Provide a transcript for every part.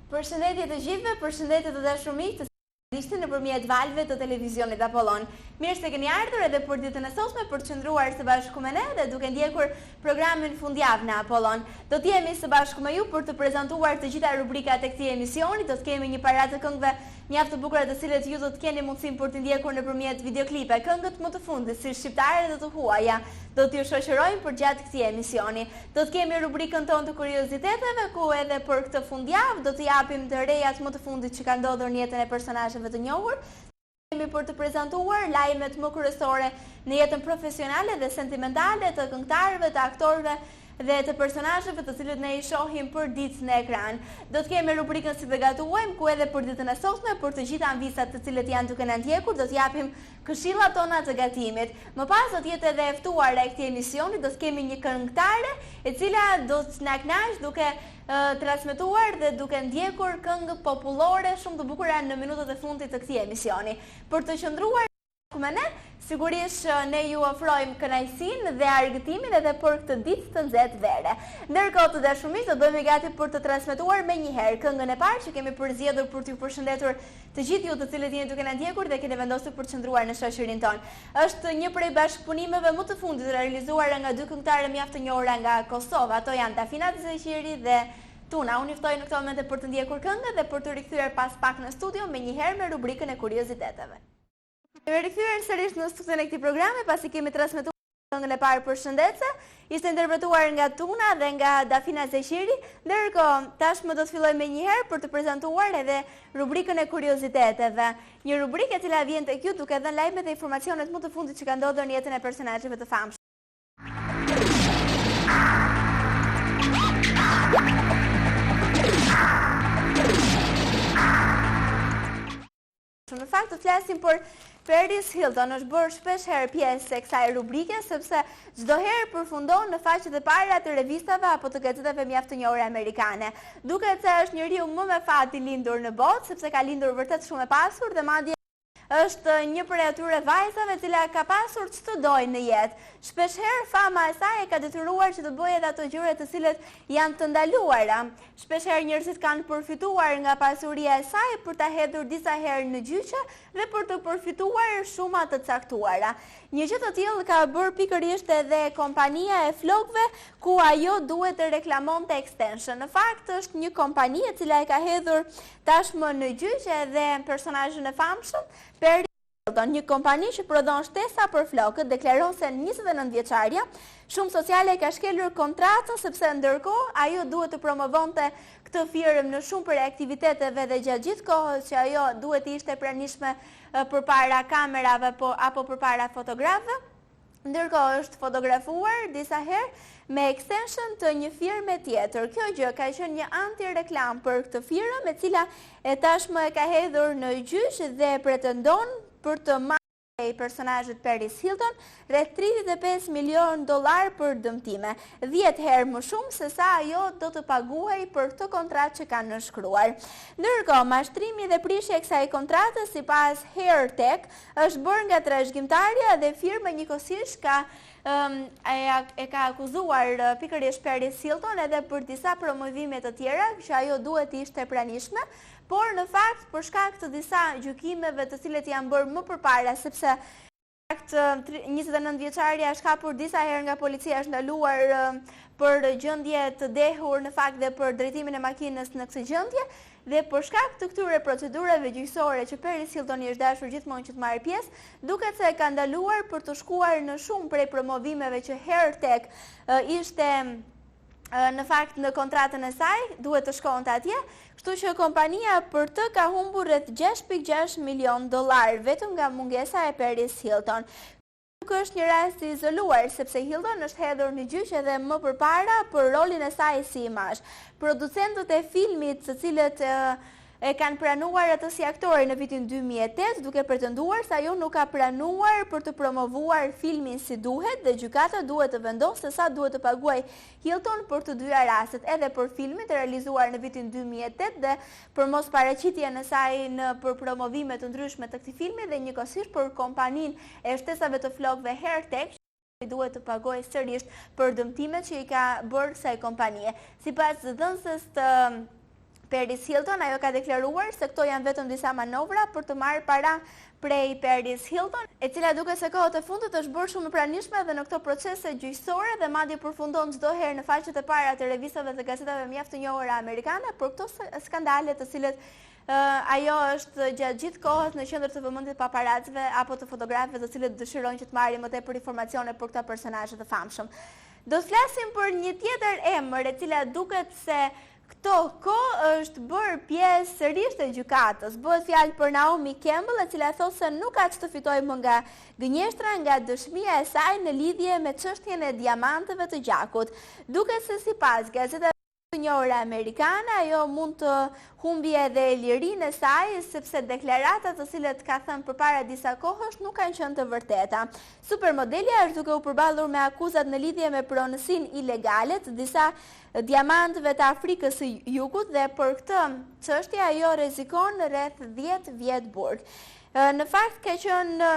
Përshëndetje të gjithëve, përshëndetje të dashur miq të ndiqni nëpërmjet valëve të televizionit Apollon. Mirë se keni ardhur edhe për ditën e sotme për të qëndruar së bashku me ne dhe duke ndjekur programin Fundjavë në Apollon. Do të jemi së bashku me ju për të prezantuar të gjitha rubrikat e këtij emisioni, do të kemi një paradë të këngëve mjaft të bukura të cilët ju do të keni mundësinë për t'i ndjekur nëpërmjet videoklipe. Këngët më të fundit, si shqiptare dhe të huaja, do t'ju shoqërojnë përgjatë këtij emisioni. Do të kemi rubrikën tonë të kurioziteteve, ku edhe për këtë fundjavë do të japim të rejat më të fundit që kanë ndodhur në jetën e personazheve të njohur. Kemi për të prezantuar lajmet më kryesore në jetën profesionale dhe sentimentale të këngëtarëve, të aktorëve dhe të personazheve të cilët ne i shohim për ditë në ekran. Do të kemi rubrikën si të gatuajmë, ku edhe për ditën e sotme, për të gjithë amvisat të cilët janë duke na ndjekur, do të japim këshillat tona të gatimit. Më pas do të jetë edhe e ftuara e këtij emisioni, do të kemi një këngëtare e cila do të na kënaqë duke transmetuar dhe duke ndjekur këngë popullore shumë të bukura në minutat e fundit të këtij emisioni. Për të qëndruar me ne, sigurisht që ne ju ofrojmë kënaqësinë dhe argëtimin edhe për këtë ditë të nxehtë vere. Ndërkohë të dashur miq, do të bëhemi gati për të transmetuar menjëherë këngën e parë që kemi përzgjedhur për t'ju përshëndetur të gjithë ju të cilët jeni duke na ndjekur dhe keni vendosur për të qëndruar në shoqërinë tonë. Është një prej bashkëpunimeve më të fundit të realizuara nga dy këngëtare mjaft të njohura nga Kosova. Ato janë Dafina Zeqiri dhe Tuna. Unë ju ftoj në këto momente për të ndjekur këngën dhe për t'u rikthyer pas pak në studio menjëherë me rubrikën e kurioziteteve. Jemi rikthyer sërish në studion e këtij programi pasi kemi transmetuar këngën e parë përshëndetëse, ishte interpretuar nga Tuna dhe nga Dafina Zeqiri, ndërkohë tashmë do të fillojmë menjëherë për të prezantuar edhe rubrikën e kurioziteteve. Një rubrikë e cila vjen tek ju duke dhënë lajmet dhe informacionet më të fundit që kanë ndodhur në jetën e personazheve të famshëm. Në fakt të flasim për Paris Hilton është bërë shpesh herë pjesë e kësaj rubrike sepse çdo herë përfundon në faqet e para të revistave apo të gazetave mjaft të njohura amerikane. Duket se është njeriu më me fat i lindur në botë sepse ka lindur vërtet shumë e pasur dhe madje është një prej atyre vajzave e cila ka pasur ç'të dojë në jetë. Shpesh herë fama e saj e ka detyruar që të bëjë edhe ato gjëra të cilët janë të ndaluara. Shpesh herë njerëzit kanë përfituar nga pasuria e saj për ta hedhur disa herë në gjyqe dhe për të përfituar shuma të caktuara. Një gjë të tillë ka bërë pikërisht edhe kompania e flokëve ku ajo duhet të reklamonte extension. Në fakt është një kompani e cila e ka hedhur Tashmë në gjyq edhe personazhin e famshëm, Paris Hilton, një kompani që prodhon shtesa për flokët, deklaron se 29 vjeçarja shumë sociale e ka shkelur kontratën sepse ndërkohë ajo duhet të promovonte këtë firmë në shumë prej aktiviteteve dhe gjatë gjithë kohës që ajo duhet të ishte e pranishme përpara kamerave po, apo përpara fotografëve. Ndërkohë është fotografuar disa herë me extension të një firme tjetër. Kjo gjë ka qenë një anti-reklamë për këtë firmë, e cila e tashmë e ka hedhur në gjyq dhe pretendon për të marrë prej personazhit Paris Hilton rreth 35 milion dollar për dëmtime, 10 herë më shumë se sa ajo do të paguhej për këtë kontratë që kanë nënshkruar. Ndërkohë, mashtrimi dhe prishja e kësaj kontrate sipas HairTech Është bërë nga trashëgimtarja dhe firma njëkohësisht ka e ka akuzuar pikërisht Paris Hilton edhe për disa promovime të tjera që ajo duhet të ishte e pranishme, por në fakt për shkak të disa gjykimeve të cilët janë bërë më përpara sepse fakt 29 vjeçarja është kapur disa herë nga policia është ndaluar për gjendje të dehur në fakt dhe për drejtimin e makinës në këtë gjendje Dhe për shkak të këtyre procedurave gjyqësore që Paris Hilton i është dashur gjithmonë që të marrë pjesë, duket se e ka ndaluar për të shkuar në shumë prej promovimeve që HairTech ishte në fakt në kontratën e saj, duhet të shkonte atje, kështu që kompania për të ka humbur rreth 6.6 milion dollar vetëm nga mungesa e Paris Hilton. Nuk është një rast i izoluar, sepse Hilton është hedhur në gjyq edhe më përpara për rolin e saj si imazh. Producentët e filmit, të cilët e kanë pranuar atë si aktore në vitin 2008, duke pretenduar se ajo nuk ka pranuar për të promovuar filmin si duhet dhe gjykata duhet të vendosë se sa duhet të paguajë Hilton për të dyja rastet, edhe për filmin të realizuar në vitin 2008 dhe për mosparaqitjen e saj në për promovime të ndryshme të këtij filmi dhe njëkohësisht për kompaninë e shtesave të flokëve HairTech që duhet të paguajë sërish për dëmtimet që i ka bërë kësaj kompanie. Sipas zëdhënëses të. Paris Hilton, ajo ka deklaruar se këto janë vetëm disa manovra për të marrë para prej Paris Hilton, e cila duket se kohët e fundit është bërë shumë e pranishme edhe në këto procese gjyqësore dhe madje përfundon çdo herë në faqet e para të revistave dhe gazetave mjaft të njohura amerikane për këto skandale të cilët ajo është gjatë gjithë kohës në qendër të vëmendjes të paparacëve apo të fotografëve të cilët dëshirojnë që të marrin më tepër informacione për këta personazhe të famshëm. Do të flasim për një tjetër emër e cila duket se Këto kohë është bërë pjesë sërish e gjykatës. Bëhet fjalë për Naomi Campbell, e cila thotë se nuk ka ç'të fitojë më nga gënjeshtra nga dëshmia e saj në lidhje me çështjen e diamantëve të gjakut. Duket se sipas gazetave të njohura amerikane, ajo mund të humbi edhe lirinë e saj, sepse deklaratat të cilat ka thënë përpara disa kohësh nuk kanë qenë të vërteta. Supermodelja është duke u përballur me akuzat në lidhje me pronësinë ilegale të disa diamantëve të Afrikës së Jugut dhe për këtë çështje ajo rrezikon rreth 10 vjet burg. Në fakt ka qenë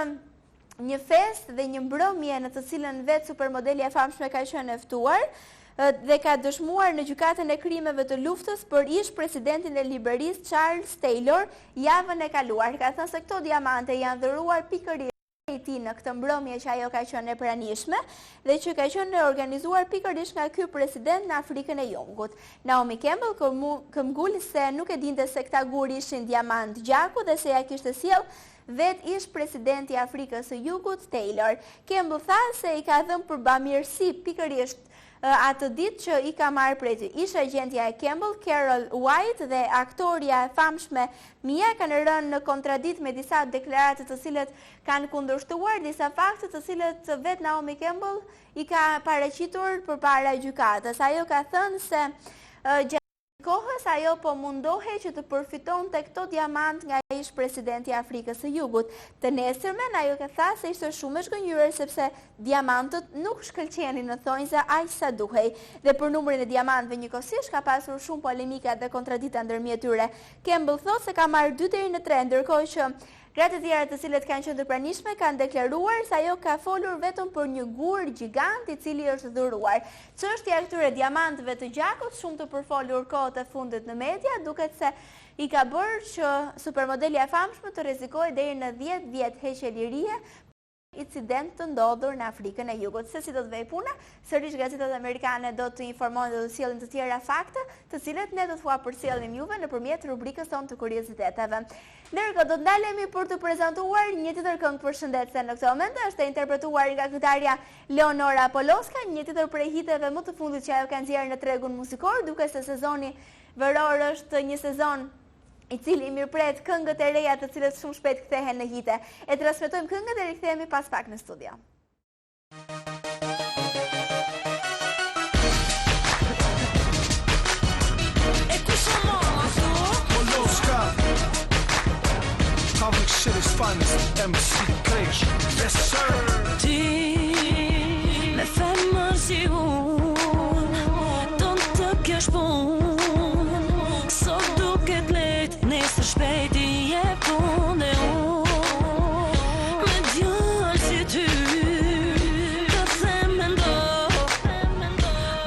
një festë dhe një mbrëmje në të cilën vetë supermodelja e famshme ka qenë e ftuar dhe ka dëshmuar në gjykatën e krimeve të luftës për ish presidentin e Liberisë Charles Taylor javën e kaluar. Ka thënë se këto diamante janë dhuruar pikërisht i tij në këtë mbrëmje që ajo ka qenë e pranishme dhe që ka qenë e organizuar pikërisht nga ky president në Afrikën e Jugut. Naomi Campbell këmbgul se nuk e dinte se këta gurë ishin diamant gjaku dhe se ia kishte sjellë vetë ish presidenti i Afrikës së Jugut, Taylor. Campbell tha se i ka dhënë për bamirësi pikërisht atë ditë që i ka marrë prej tij. Ish-agjentja e Campbell, Carol White dhe aktorja e famshme Mia kanë rënë në kontraditë me disa deklarata të cilët kanë kundërshtuar disa fakte të cilët vetë Naomi Campbell i ka paraqitur përpara gjykatës. Ajo ka thënë se gjatë kohës ajo po mundohej që të përfitonte këto diamant nga ish presidenti i Afrikës së Jugut. Të nesërmen ajo ka tha se ishte shumë e zhgënjyer sepse diamantët nuk shkëlqenin në thonjza aq sa duhej. Dhe për numrin e diamantëve njëkohësisht ka pasur shumë polemika dhe kontradita ndërmjet tyre. Campbell thotë se ka marrë 2 deri në 3, ndërkohë që Gratë e tjera të cilët kanë qenë të pranishme kanë deklaruar se ajo ka folur vetëm për një gur gjigant i cili është dhuruar. Çështja e këtyre diamantëve të gjakut, shumë të përfolur kohët e fundit në media, duket se i ka bërë që supermodelja e famshme të rrezikojë deri në 10 vjet heqje lirie incident të ndodhur në Afrikën e Jugut. Se si do të vejë puna, sërish gazetat amerikane do të informojnë dhe do të sjellin të tjera fakte, të cilët ne do t'ua përcjellim juve nëpërmjet rubrikës tonë të kurioziteteve. Ndërkohë do të ndalemi për të prezantuar një tjetër këngë përshëndetëse në këtë moment, është e interpretuar nga këngëtarja Leonora Poloska, një tjetër prej hiteve më të fundit që ajo ka nxjerrë në tregun muzikor, duket se sezoni veror është një sezon i cili mirëpret këngët e reja të cilët shumë shpejt kthehen në hite. E transmetojmë këngën dhe rikthehemi pas pak në studio. E kush o mama tu? Poloska Public City's finest MC Kresh Yes sir Ti me femër si unë Don të kesh punë Sot duket lehtë, nesër shpejt i jep fund E unë me djalë si ty Të them mendo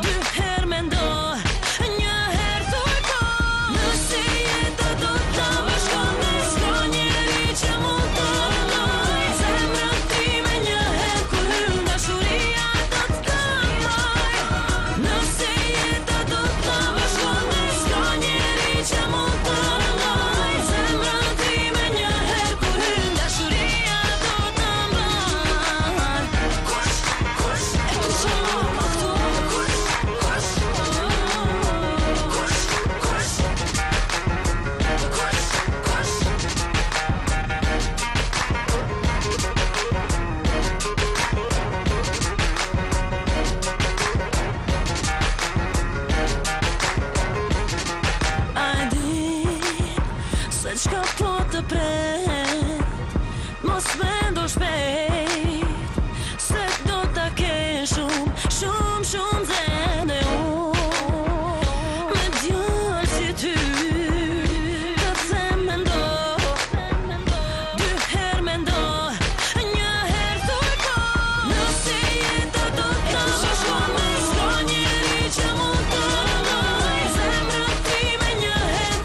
Dy herë mendo Një herë thuj po Nëse jeta do të bashkon Ne s'ka njeri që mund të rrënoj Zemrën time një herë kur hyn dashuria do të të mbaj Nëse jeta do të bashkon Ne s'ka njeri që mund të rrënoj Zemrën time një herë kur hyn dashuria do të mbaj Kush, kush, e kush e mama këtu Kush, kush, kush, kush Kush, kush A e di se çka po të pret Mos mendo shpejt Se do ta kesh shumë, shumë, shumë nxehtë E unë me djalë si ty Të them mendo Dy herë mendo Një herë thuj po Nëse jeta do të bashkon Ne s'ka njeri që mund të rrënoj Zemrën time një herë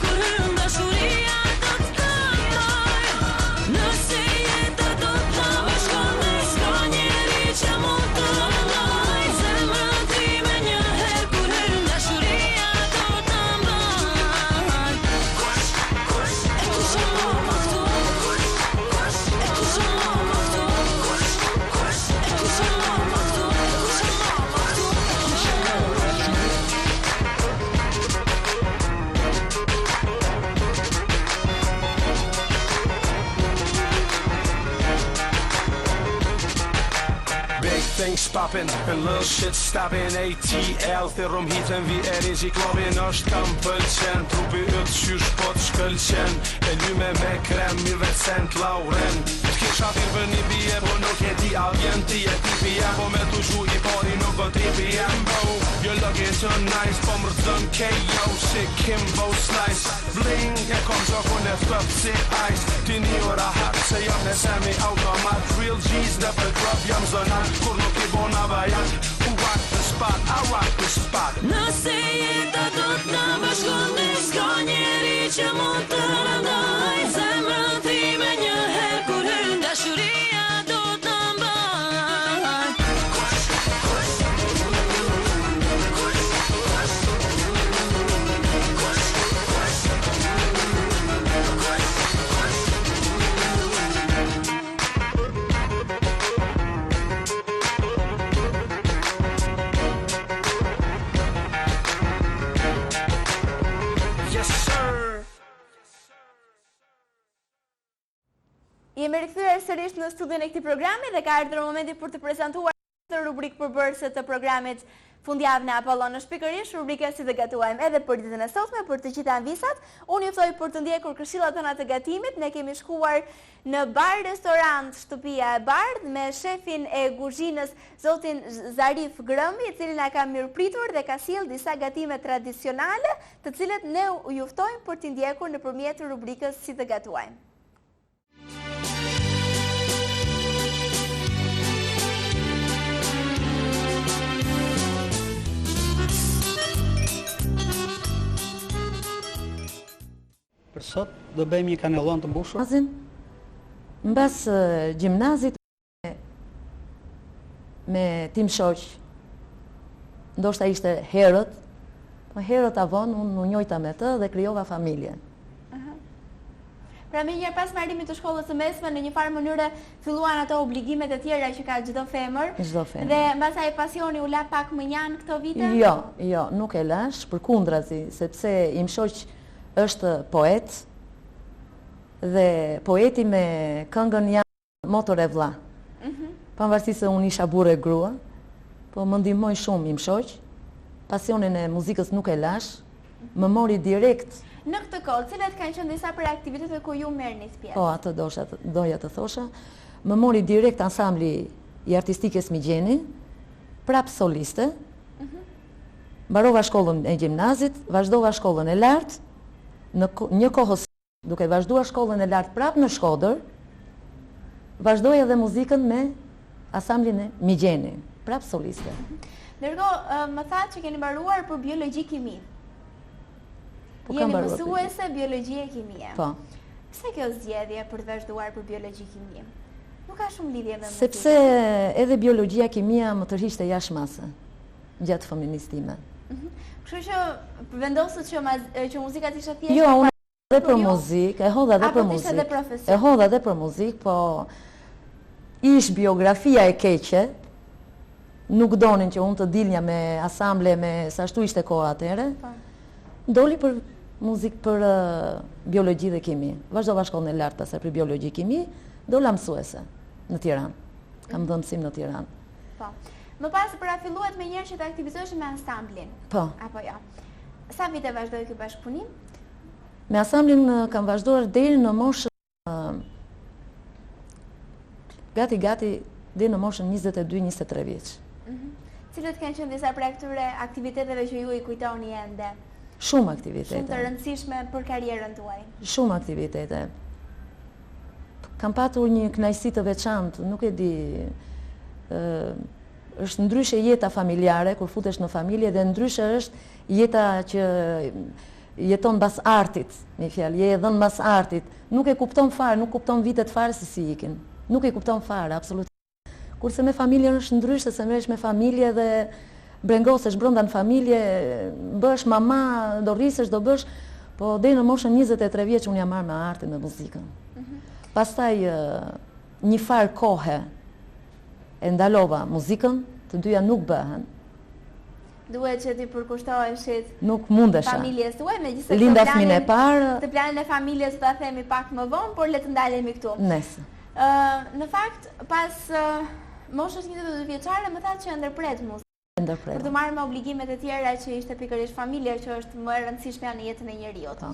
poppin And little shit stoppin ATL Thirrëm hitën vi e rezi klubin është kam pëlqen Trupi yt qysh po të shkëlqen E lyme me krem mirë veç Saint Laurent T'kisha thirr për një bije Po nuk e di a vjen ti e tipi jem Po me të gju i pari nuk o tripi jem Bro, you're looking too nice Po m'rëzën KO si Kimbo Slice Bling, e kom gjakun e ftoft si ice Ti një rahat se jam në semi automat Real G's në për club jam zonat Kur nuk i bona vajat Who rock the spot, I rock the spot Nëse jeta do të na bashkon ne S'ka njeri që mund të na ndaj Zemrën time një herë kur hyn Dashuria do të na mbaj Kush, kush, kush, kush, kush, kush, kush, kush. Yes sir Jemi rikthyer sërish në studion e këtij programi dhe ka ardhur momenti për të prezantuar këtë rubrikë përbërëse të programit Fundjavë në Apollon. Është pikërisht rubrika si të gatuajmë edhe për ditën e sotme për të gjitha amvisat. Unë ju ftoj për të ndjekur këshillat tona të gatimit. Ne kemi shkuar në bar restorant Shtëpia e Bardhë me shefin e kuzhinës zotin Zarif Grëmbi, i cili na ka mirëpritur dhe ka sjellë disa gatime tradicionale, të cilët ne ju ftojmë për t'i ndjekur nëpërmjet rubrikës si të gatuajmë. Për sot do bëjmë një kanellon të mbushur. Mbas gjimnazit me tim shoq, ndoshta ishte herët, po herët a vonë unë u njojta me të dhe krijova familjen. Pra menjëherë pas mbarimit të shkollës së mesme në një farë mënyre filluan ato obligimet e tjera që ka çdo femër. Çdo femër. Dhe mbase ai pasioni u la pak mënjanë këto vite? Jo, jo, nuk e lash, përkundrazi, sepse im shoq është poet dhe poeti me këngën janë motër e vlla. Mhm. Pavarësisht se unë isha burrë e grua, po më ndihmoi shumë im shoq. Pasionin e muzikës nuk e lash, më mori direkt. Në këtë kohë, cilat kanë qenë disa prej aktiviteteve ku ju merrnit pjesë? Po, atë dosha, doja të thosha. Më mori direkt ansambli i artistikes Migjeni, prap soliste. Mhm. Mbarova shkollën e gjimnazit, vazhdova shkollën e lartë, në një kohë Duke vazhduar shkollën e lartë prapë në Shkodër, vazhdoi edhe muzikën me asamblin e Migjeni, prapë soliste. Ndërkohë, më thatë që keni mbaruar për biologji kimi. Po kam mbaruar. Jeni mësuese biologjie kimie. Po. Pse kjo zgjedhje për të vazhduar për biologji kimi? Nuk ka shumë lidhje me muzikën. Sepse edhe biologjia kimia më tërhiqte jashtë mase gjatë fëminisë time. Mhm. Kështu që vendosët që që muzika të ishte thjesht Jo, unë edhe për muzikë, e hodha edhe për muzikë. E hodha edhe për muzikë, po ish biografia e keqe, nuk donin që unë të dilja me asamble, me se ashtu ishte koha atëherë. Po. Doli për muzikë për biologji dhe kimi. Vazhdova shkollën e lartë pastaj për biologji kimi, dola mësuese në Tiranë. Kam dhënë mësim në Tiranë. Po. Më pas pra filluat menjëherë që të aktivizoheshit me ansamblin. Po. Apo jo. Sa vite vazhdoi ky bashkëpunim? Me ansamblin kam vazhduar deri në moshën gati gati deri në moshën 22-23 vjeç. Mhm. Cilët kanë qenë disa prej këtyre aktiviteteve që ju i kujtoni ende? Shumë aktivitete. Shumë të rëndësishme për karrierën tuaj. Shumë aktivitete. Kam patur një kënaqësi të veçantë, nuk e di, është ndryshe jeta familjare kur futesh në familje dhe ndryshe është jeta që jeton mbas artit, me fjalë, je e dhënë mbas artit, nuk e kupton fare, nuk kupton vitet fare se si ikin. Nuk e kupton fare, absolutisht. Kurse me familjen është ndryshe, se merresh me familje dhe brengosesh brenda në familje, bëhesh mama, do rrisësh, do bësh, po deri në moshën 23 vjeç unë jam marrë me artin, me muzikën. Mhm. Pastaj një farë kohe e ndalova muzikën, të dyja nuk bëhen. Duhet që t'i përkushtoheshit Nuk mundesha. familjes tuaj, megjithëse këtë Linda fëmijën e parë. Këtë planin e familjes do ta themi pak më vonë, por le të ndalemi këtu. Nëse. Ë, në fakt, pas. Moshës 22 vjeçare më thatë që e ndërpretë muzikën. E ndërpreva. Për t'u marrë me obligimet e tjera që ishte pikërisht familja që është më e rëndësishmja në jetën e njeriut. Po.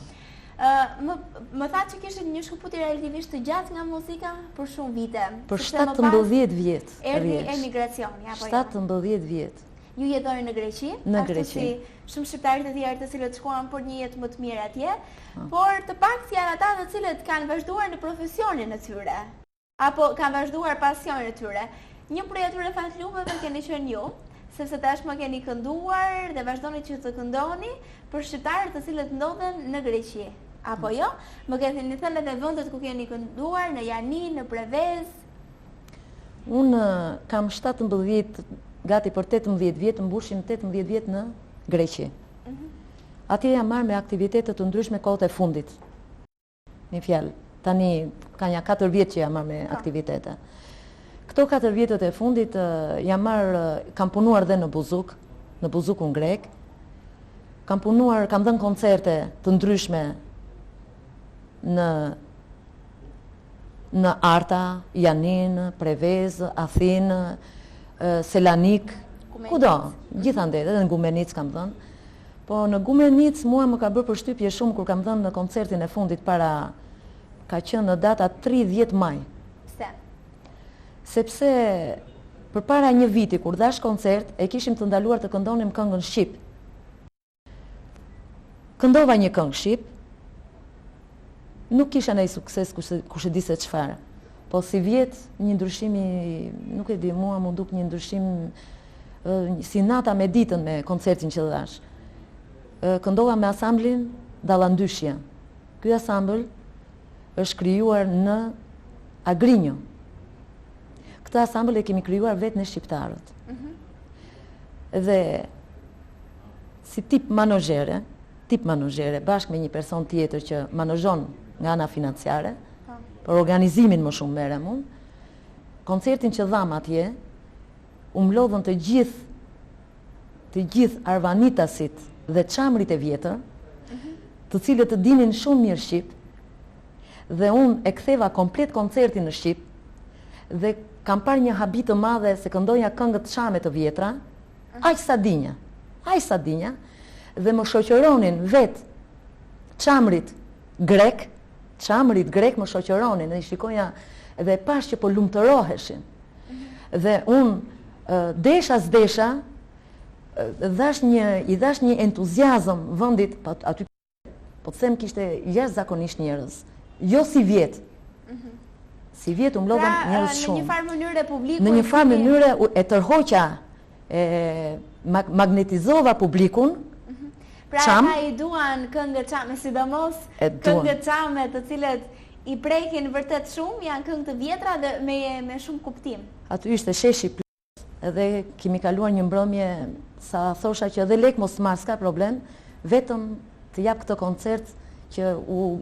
Ë, më më thatë që kishit një shkëputje relativisht të gjatë nga muzika për shumë vite. Për 17 vjet. Erdhi emigracioni apo jo? 17 vjet. Ju jetoni në Greqi, në Greqi. si shumë shqiptarë të tjerë të cilët shkuan për një jetë më të mirë atje, po. por të paktë janë ata të cilët kanë vazhduar në profesionin e tyre, apo kanë vazhduar pasionin e tyre. Një prej atyre fatlumeve keni qenë ju, sepse tashmë keni kënduar dhe vazhdoni që të këndoni për shqiptarët të cilët ndodhen në Greqi. Apo jo? Më keni thënë edhe vendet ku keni kënduar, në Janinë, në Prevezë, Unë kam 17, gati për 18 vjet, mbushim 18 vjet në Greqi. Mhm. Atje jam marrë me aktivitete të ndryshme kohët e fundit. Me fjalë, tani ka nja 4 vjet që jam marrë me po. aktivitete. Këto 4 vjetët e fundit jam marrë, kam punuar dhe në Buzuk, në Buzukun grek. Kam punuar, kam dhënë koncerte të ndryshme në në Arta, Janinë, Prevezë, Athinë, Selanik, kudo, gjithandej, edhe në Gumenicë kam dhënë. Po në Gumenicë mua më ka bërë përshtypje shumë kur kam dhënë në koncertin e fundit para ka qenë në data 30 maj. Pse? Sepse përpara një viti kur dhashë koncert e kishim të ndaluar të këndonim këngën shqip. Këndova një këngë shqip, nuk kisha ndonjë sukses kush e di se çfarë. Po sivjet një ndryshim i, nuk e di, mua m'u duk një ndryshim si nata me ditën me koncertin që dhashë. Këndova me asamblin Dallandyshja. Ky asambël është krijuar në Agrinjo. Këtë asambël e kemi krijuar vetë ne shqiptarët. Mm -hmm. Dhe si tip manozhere, tip manozhere, bashkë me një person tjetër që manozhon nga ana financiare, po. për organizimin më shumë merrem unë, koncertin që dhamë atje, u mblodhën të gjithë të gjithë arvanitasit dhe çamrit e vjetër, mhm. të cilët të dinin shumë mirë shqip, dhe unë e ktheva komplet koncertin në shqip, dhe kam parë një habi të madhe se këndoja këngët çame të vjetra, Aq sa dinja, aq sa dinja, dhe më shoqëronin vetë çamrit grek, çamrit grek më shoqëronin dhe i shikoja dhe pashë që po lumtëroheshin. Dhe unë desha s'desha, dhashë një, i dhashë një entuziazëm vendit, po aty Po të them kishte jashtëzakonisht njerëz. Jo sivjet. Mhm. Sivjet u mblodhën pra, njerëz shumë. Në një farë mënyre publiku Në një farë mënyre e tërhoqa e magnetizova publikun. Mhm. Pra ata i duan këngët çame, sidomos këngët çame të cilët i prekin vërtet shumë, janë këngë të vjetra dhe me me shumë kuptim. Aty ishte sheshi Edhe kemi kaluar një mbrëmje sa thosha që edhe lek mos marr, s'ka problem, vetëm të jap këtë koncert që u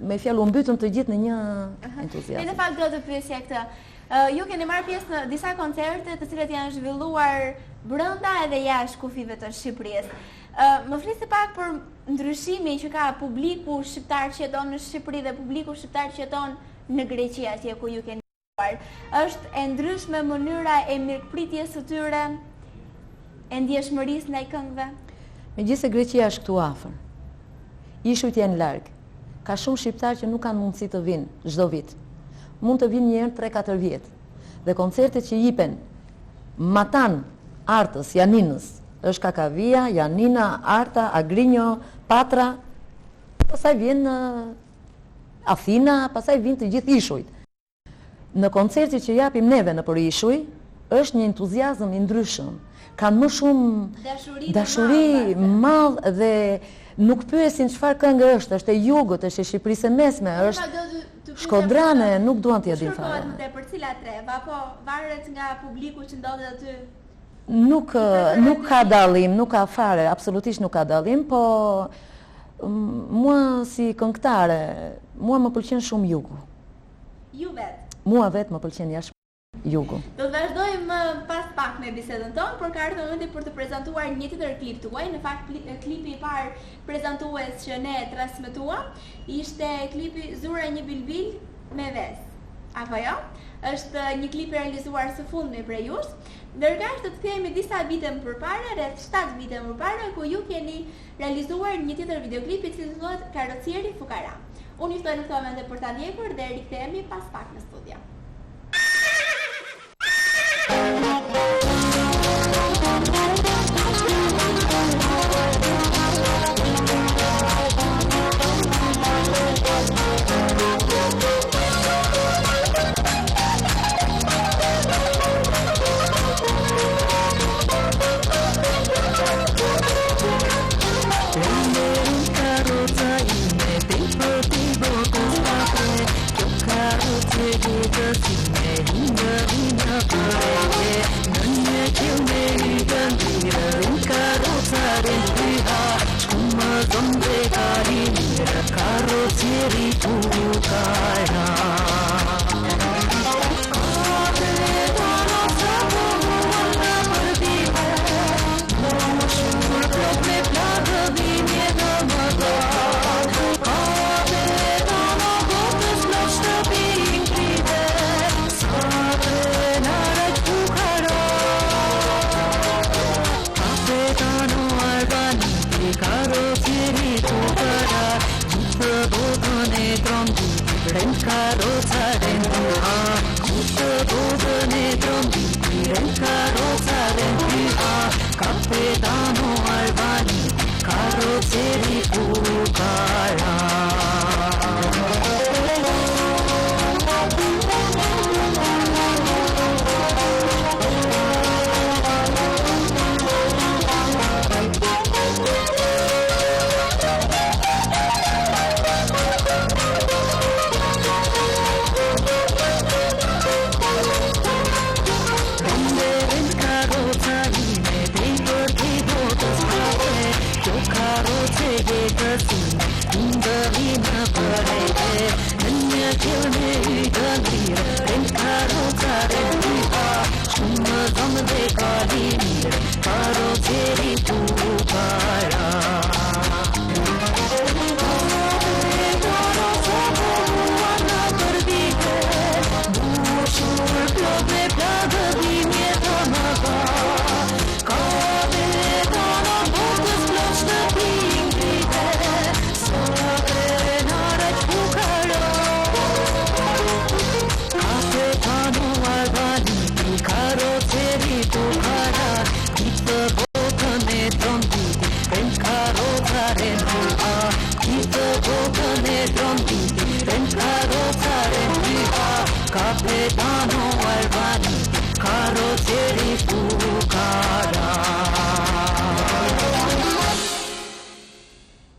me fjalë u mbytëm të gjithë në një entuziazëm. Ne në fakt do të pyesja këtë. Ju keni marrë pjesë në disa koncerte të cilat janë zhvilluar brenda edhe jashtë kufijve të Shqipërisë. Më flisni pak për ndryshimin që ka publiku shqiptar që jeton në Shqipëri dhe publiku shqiptar që jeton në Greqi atje ku ju keni Është e ndryshme mënyra e mirëpritjes së tyre, e ndjeshmërisë ndaj këngëve? Megjithëse Greqia është këtu afër, ishujt janë larg. Ka shumë shqiptarë që nuk kanë mundësi të vijnë çdo vit. Mund të vijnë një herë 3-4 vjet. Dhe koncertet që jipen matanë Artës, Janinës, është Kakavia, Janina, Arta, Agrinjo, Patra, pastaj vjen Athina, pastaj vijnë të gjithë ishujt. Në koncertet që japim neve nëpër ishuj, është një entuziazëm i ndryshëm. Kanë më shumë dashuri mall dhe nuk pyesin çfarë këngë është, është e jugut, është e Shqipërisë së Mesme, është shkodrane, nuk duan t'ia dinë fare. Kush kërkohet më tepër, cila trevë, apo varet nga publiku që ndodhet aty? Nuk nuk ka dallim, nuk ka fare, absolutisht nuk ka dallim, po mua si këngëtare, mua më pëlqen shumë jugu. Ju vetë? Mua vetë më pëlqen jashtë jugu. Do të vazhdojmë pas pak me bisedën tonë, por ka ardhur momenti për të prezantuar një tjetër klip tuaj. Në fakt klipi i parë prezantues që ne transmetuam ishte klipi Zura një bilbil me vezë. Apo jo? Është një klip i realizuar së fundmi prej jush. Ndërkaq do të kthehemi disa vite më përpara, rreth 7 vite më përpara, ku ju keni realizuar një tjetër videoklip i cili titullohet Karrocieri Fukara. Unë ju ftoj në këto momente për ta ndjekur dhe rikthehemi pas pak në studio.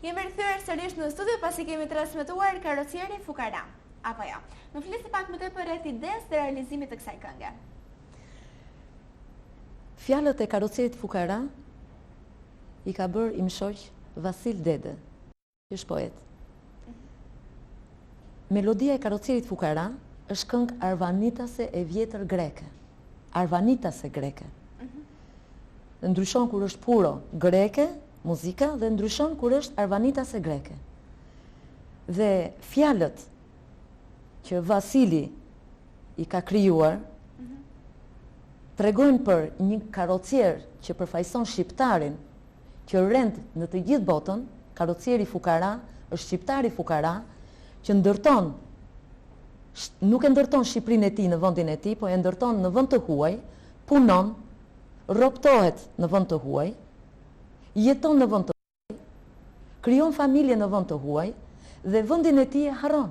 Jemi rikthyer sërish në studio pasi kemi transmetuar Karrocieri Fukara. Apo jo. Më flisni pak më tepër rreth idesë dhe realizimit të kësaj kënge. Fjalët e Karrocierit Fukara i ka bërë im shoq Vasil Dede, që është poet. Melodia e Karrocierit Fukara është këngë arvanitase e vjetër greke. Arvanitase greke. Mhm. Ndryshon kur është puro greke, muzika, dhe ndryshon kur është arvanitase greke. Dhe fjalët që Vasili i ka krijuar, mhm. tregojnë për një karrocier që përfaqëson shqiptarin që rend në të gjithë botën, karrocieri fukara është shqiptari fukara që ndërton nuk e ndërton Shqipërinë e tij në vendin e tij, po e ndërton në vend të huaj, punon, roptohet në vend të huaj, jeton në vend të huaj, krijon familje në vend të huaj dhe vendin e tij e harron.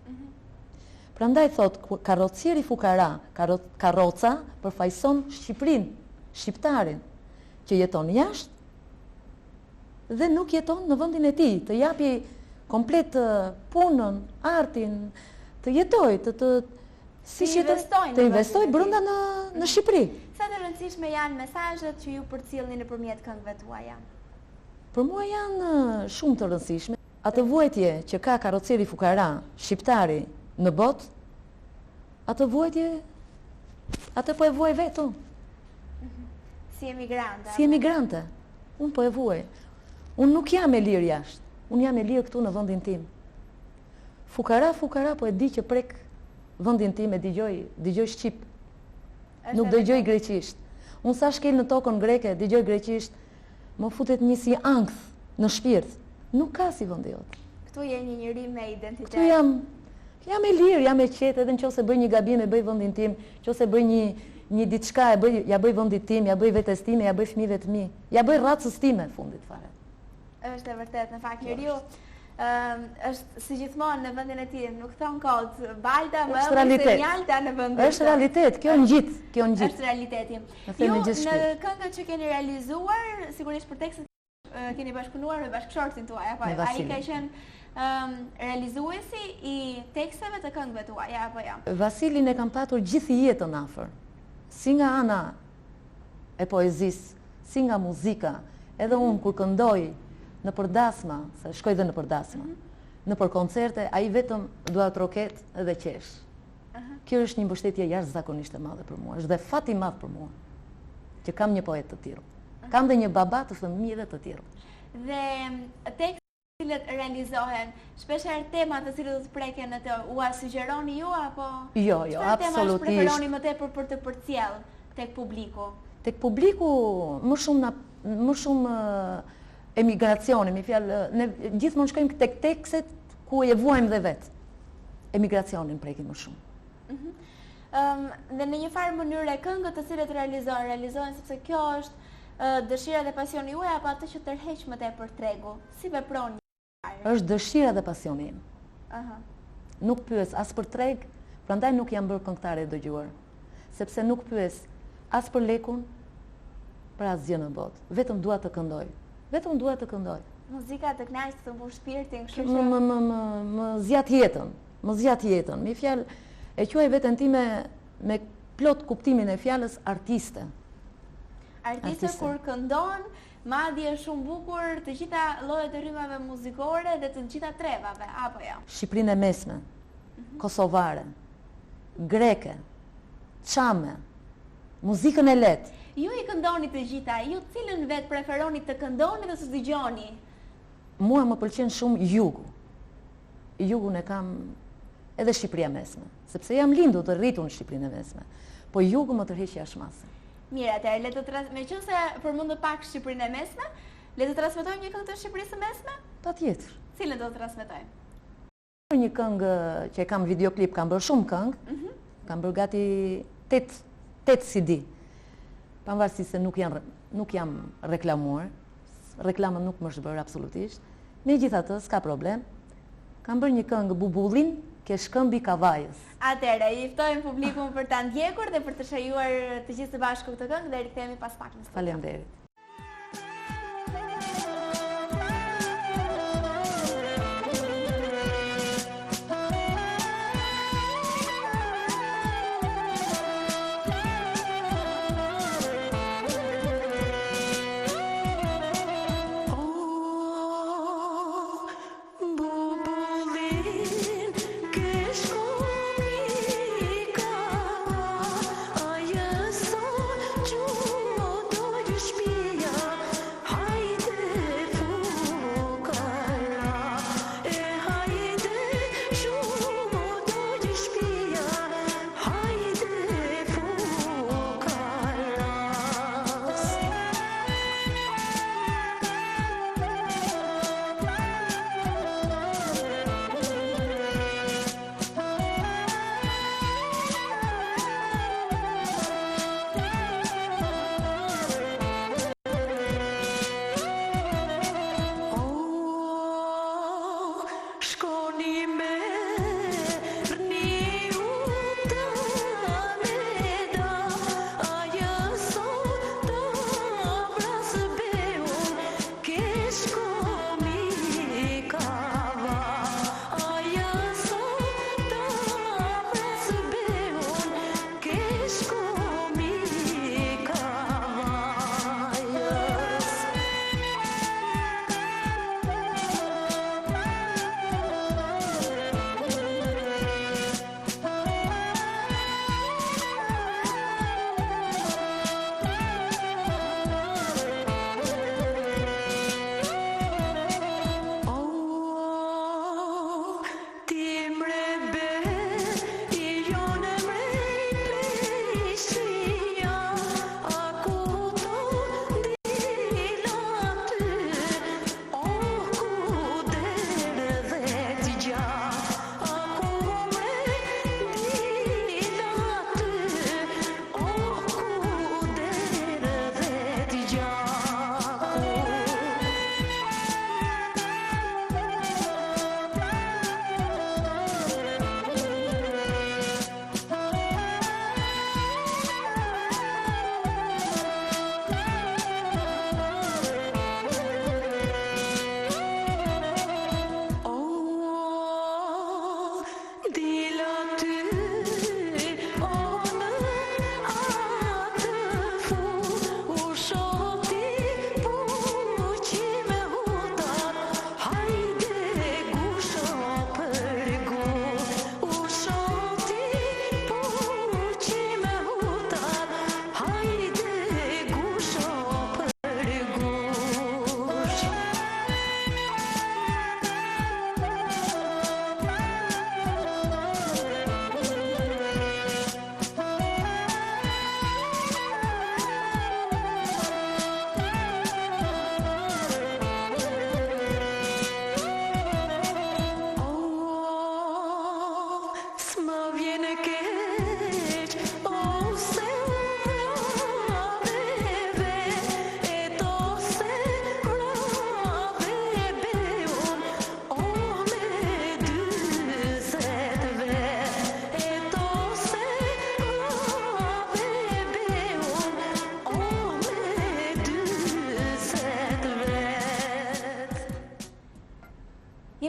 Mhm. Prandaj thotë karrocieri fukara, karroca përfaqëson Shqipërinë, shqiptarin që jeton jashtë dhe nuk jeton në vendin e tij, të japi komplet punën, artin, të jetojë, të të si të investojë, të investojë brenda në në Shqipëri. Sa të rëndësishme janë mesazhet që ju përcillni nëpërmjet këngëve tuaja? Për mua janë shumë të rëndësishme. Atë vuajtje që ka karrocieri fukara, shqiptari në botë, atë vuajtje atë po e vuaj vetë unë. Si emigrante. Si emigrante. Unë po e vuaj. Unë nuk jam e lirë jashtë. Unë jam e lirë këtu në vendin tim. Fukara, fukara, po e di që prek. vendin tim e dëgjoj, dëgjoj shqip. Nuk dëgjoj greqisht. Unë sa shkel në tokën greke, dëgjoj greqisht, më futet një si ankth në shpirt. Nuk ka si vendi jot. Këtu je një njeri me identitet. Këtu jam, jam e lirë, jam e qetë, edhe në qoftë se bëj një gabim e bëj vendin tim, në qoftë se bëj një, një diçka e bëj, ja bëj vendit tim, ja bëj vetes time, ja bëj fëmijëve të mi, ja bëj racës time fundit fare. Është e vërtetë, në fakt njeriu është si gjithmonë në vendin e tij, nuk thonë kot, balta më e mirë se mjalta në vendin. Është realitet, kjo ngjit, kjo ngjit. Është realiteti. Ju në këngët që keni realizuar, sigurisht për tekstet keni bashkëpunuar me bashkëshortin tuaj, apo ai ka qenë realizuesi i teksteve të këngëve tuaja apo jo? Vasilin e kam patur gjithë jetën afër. Si nga ana e poezisë, si nga muzika, edhe unë kur këndoj nëpër dasma, se shkoj dhe nëpër dasma, mhm. nëpër koncerte, ai vetëm duartroket dhe qesh. Kjo është një mbështetje jashtëzakonisht e madhe për mua, është dhe fat i madh për mua, që kam një poet të tillë. Kam dhe një baba të fëmijëve të tillë. Dhe tekstet të cilët realizohen, shpeshherë temat të cilët do të preken në të, ua sugjeroni ju apo? Jo, jo, absolutisht. Çfarë temash preferoni më tepër për të përcjellë tek publiku? Tek publiku më shumë na më shumë emigracioni, me fjalë, ne gjithmonë shkojmë tek tekstet ku e vuajmë dhe vetë. Emigracionin prekim më shumë. Mm -hmm. dhe në një farë mënyre këngët të cilët realizohen, realizohen sepse kjo është dëshira dhe pasioni juaj apo atë që tërheq më tepër tregu? Si vepron një Është dëshira dhe pasioni im. Aha. Nuk pyes as për treg, prandaj nuk jam bërë këngëtare e dëgjuar. Sepse nuk pyes as për lekun, për asgjë në botë. Vetëm dua të këndoj. Vetëm dua të këndoj. Muzika të kënaq të mbush shpirtin, kështu që më më më më më zgjat jetën, më zgjat jetën. Me fjalë e quaj veten time me plot kuptimin e fjalës artiste. Artiste kur këndon, madje shumë bukur të gjitha llojet e rrymave muzikore dhe të gjitha trevave, apo jo? Shqipërinë e mesme, mhm. kosovare, greke, çame, muzikën e lehtë. Ju i këndoni të gjitha, ju cilën vetë preferoni të këndoni dhe të dëgjoni? Mua më pëlqen shumë jugu. Jugun e kam edhe Shqipëria e mesme, sepse jam lindur dhe rritur në Shqipërinë e mesme. Po jugu më tërheq jashtë mase. Mirë, atëherë le të trans meqenëse përmendët pak Shqipërinë e mesme, le të transmetojmë një këngë të Shqipërisë së mesme? Patjetër. Cilën do të transmetojmë? Një këngë që e kam videoklip, kam bërë shumë këngë, mm -hmm. kam bërë gati 8, 8 CD. Pavarësisht se nuk, janë, nuk jam reklamuar, reklama nuk më është bërë absolutisht. Megjithatë, s'ka problem. Kam bërë një këngë Bubullin ke shkëmbi Kavajës. Atëherë, i ftojmë publikun për ta ndjekur dhe për të shijuar të gjithë së bashku këtë këngë dhe rikthehemi pas pak në studio. Faleminderit.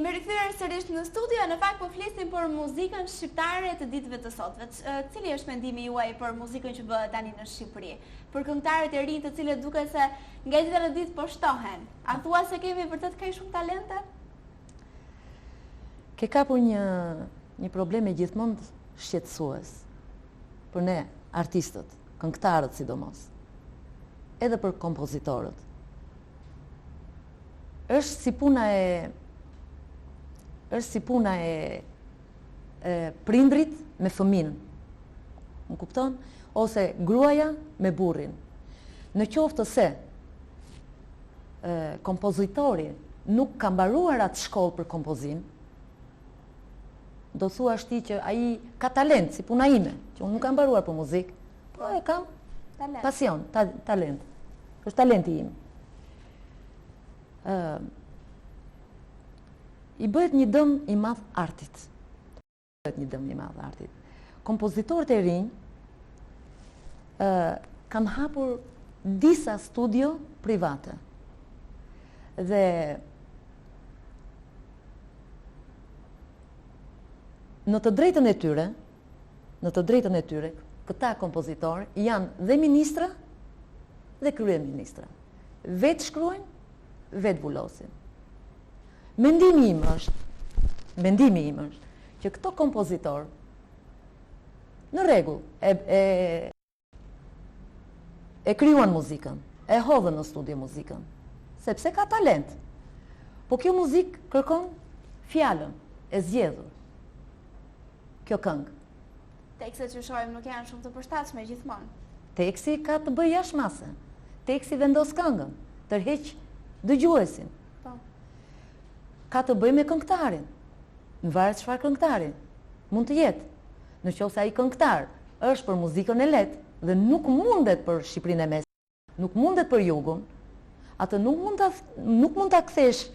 Jemi rikthyer sërish në studio, në fakt po flisnim për muzikën shqiptare të ditëve të sotme. Cili është mendimi juaj për muzikën që bëhet tani në Shqipëri? Për këngëtarët e rinj të cilët duket se nga dita në ditë po shtohen. A thua se kemi vërtet kaq shumë talente? Ke kapur një një problem e gjithmonë shqetësues për ne artistët, këngëtarët sidomos, edhe për kompozitorët. Është si puna e është si puna e e prindrit me fëmin. Më kupton? Ose gruaja me burrin. Në qoftë se e, kompozitori nuk ka mbaruar atë shkollë për kompozim, do thuash ti që ai ka talent, si puna ime, që unë nuk kam mbaruar për muzikë, po e kam talent. pasion, ta, talent. Është talenti im. Ë I bëhet një dëm i madh artit. Bëhet një dëm i madh artit. Kompozitorët e rinj ë kanë hapur disa studio private. Dhe në të drejtën e tyre, në të drejtën e tyre, këta kompozitorë janë dhe ministra dhe kryeministra. Vetë shkruajnë, vetë vulosin. Mendimi im është, mendimi im është që këto kompozitorë në rregull e e e krijuan muzikën, e hodhën në studio muzikën, sepse ka talent. Po kjo muzikë kërkon fjalën e zgjedhur. Kjo këngë. Tekstet që shohim nuk janë shumë të përshtatshme gjithmonë. Teksti ka të bëjë jashtë mase. Teksti vendos këngën, tërheq dëgjuesin. Po. Ka të bëjë me këngëtarin. Në varet çfarë këngëtari mund të jetë. Në qoftë se ai këngëtar është për muzikën e lehtë dhe nuk mundet për Shqipërinë e Mesme, nuk mundet për jugun, atë nuk mund ta nuk mund ta kthesh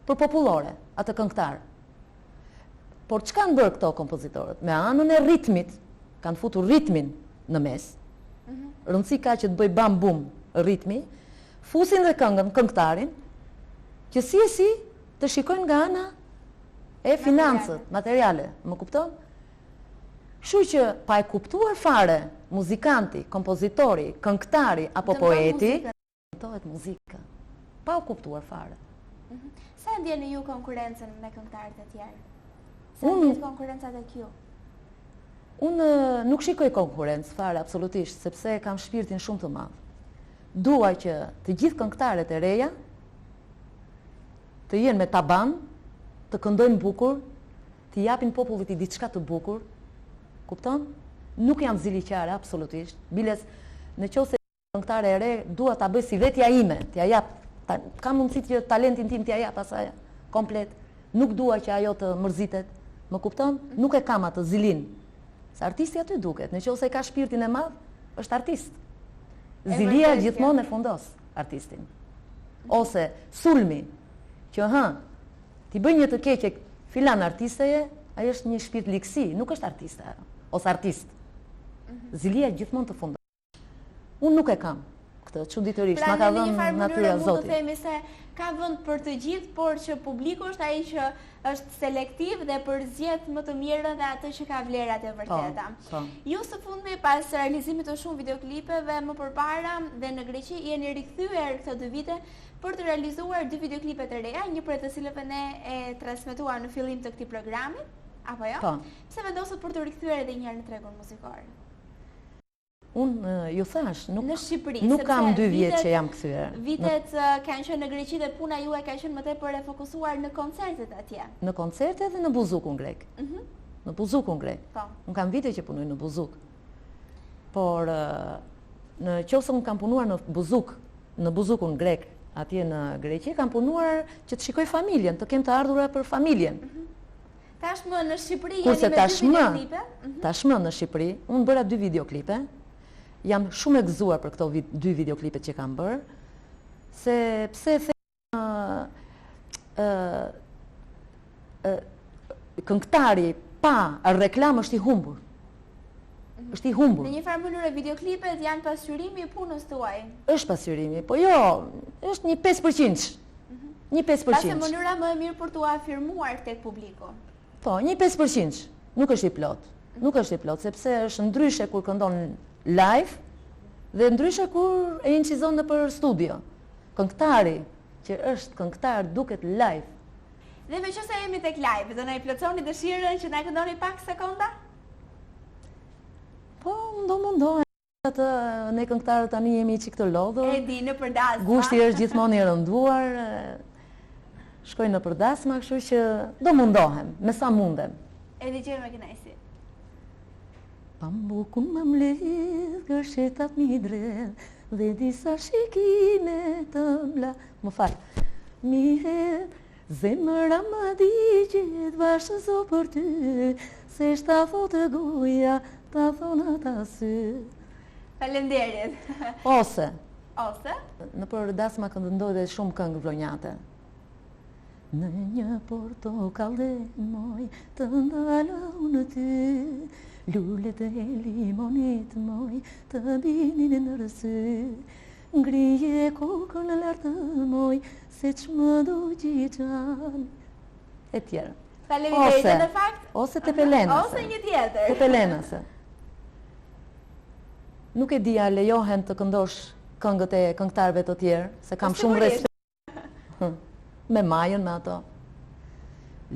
për popullore, atë këngëtar. Por ç'kanë bërë këto kompozitorët? Me anën e ritmit, kanë futur ritmin në mes. Mm -hmm. Rëndësi ka që të bëjë bam bum ritmi, fusin dhe këngën, këngëtarin, që si e si të shikojnë nga ana e financës, materiale, më kupton? Kështu që pa e kuptuar fare muzikanti, kompozitori, këngëtari apo poeti, dëmtohet muzika. Pa u kuptuar fare. Mhm. Sa e ndjeni ju konkurrencën me këngëtarët e tjerë? Sa e ndjeni konkurrenca tek ju? Unë nuk shikoj konkurrencë fare, absolutisht, sepse kam shpirtin shumë të madh. Dua që të gjithë këngëtarët e reja të jenë me taban, të këndojnë bukur, t'i japin popullit diçka të bukur, kupton? Nuk jam ziliqare absolutisht. Biles, në qoftë se këngëtare e re, dua ta bëj si vetja ime, t'ia jap, ta, kam mundësi që talentin tim t'ia jap asaj komplet. Nuk dua që ajo të mërzitet. Më kupton? Nuk e kam atë zilinë. Se artisti aty duket, në qoftë se ka shpirtin e madh, është artist. Zilia gjithmonë e fundos artistin. Ose sulmi, që hë, T'i bëj një të keqe filan artisteje, ai është një shpirtligësi, nuk është artiste ajo, ose artist. Mhm. Zilia gjithmonë të fundos. Unë nuk e kam këtë, çuditërisht, pra, ma ka dhënë natyra Zoti. Pra në një farë mënyre mund të themi se ka vend për të gjithë, por që publiku është ai që është selektiv dhe përzgjedh më të mirën dhe atë që ka vlerat e po, vërteta. Po. Ju së fundmi pas realizimit të shumë videoklipeve më përpara dhe në Greqi jeni rikthyer këto dy vite për të realizuar dy videoklipe të reja, një prej të cilëve ne e transmetuam në fillim të këtij programi, apo jo? Po. Pse vendosët për t'u rikthyer edhe një herë në tregun muzikor? Unë ju thashë, nuk në Shqipëri, nuk kam dy vjet që jam kthyer. Vitet kanë qenë në Greqi dhe puna juaj ka qenë më tepër e fokusuar në koncertet atje. Në koncerte dhe në buzukun grek. Mhm. Në buzukun grek. Po. Unë kam vite që punoj në buzuk. Por në qoftë se unë kam punuar në buzuk Në buzukun grek, atje në Greqi, kam punuar që të shikoj familjen, të kem të ardhura për familjen. Mhm. Tashmë në Shqipëri jeni me dy videoklipe. Mhm. Tashmë në Shqipëri, unë bëra dy videoklipe. Jam shumë e gëzuar për këto dy videoklipet që kam bërë, sepse ë ë këngëtari pa reklamë është i humbur. Mhm. Është i humbur. Në një farë mënyre videoklipet janë pasqyrimi i punës tuaj. Është pasqyrimi, po jo, është një 5%. Mhm. Një 5%. Pasi mënyra më e mirë për t'u afirmuar tek publiku. Po, një 5%, nuk është i plotë. Nuk është i plotë, sepse është ndryshe kur këndon live dhe ndryshe kur e incizon nëpër studio. Këngëtari që është këngëtar duket live. Dhe meqenëse jemi tek live, do na i plotësoni dëshirën që na këndoni pak sekonda? Po, do mundohem. Atë ne këngëtarët tani jemi çik të lodhur. E di, nëpër dasma. Gushti është gjithmonë i rënduar. Shkoj nëpër dasma, kështu që do mundohem, me sa mundem. E dëgjojmë me kënaqësi. Pambukun ma mbledh, gërshetat m'i dredh, dhe disa shikime t'ëmbla, më fal, m'i hedh, Zemra më digjet vashëzo për ty Se ç'ta thotë goja, ta thonë ata sy Faleminderit. Ose. Ose. Nëpër dasma këndoj dhe shumë këngë vlonjate. Në një portokalli moj të ndala unë ty Lulet e limonit moj të binin në sy Ngrije kokën lart moj Se ç'më dogji xhani E tjera Faleminderit në fakt. Ose tepelenase. Ose një tjetër. Tepelenase. Nuk e di a lejohen të këndosh këngët e këngëtarëve të tjerë, se kam po, shumë respekt. Me Majën me ato.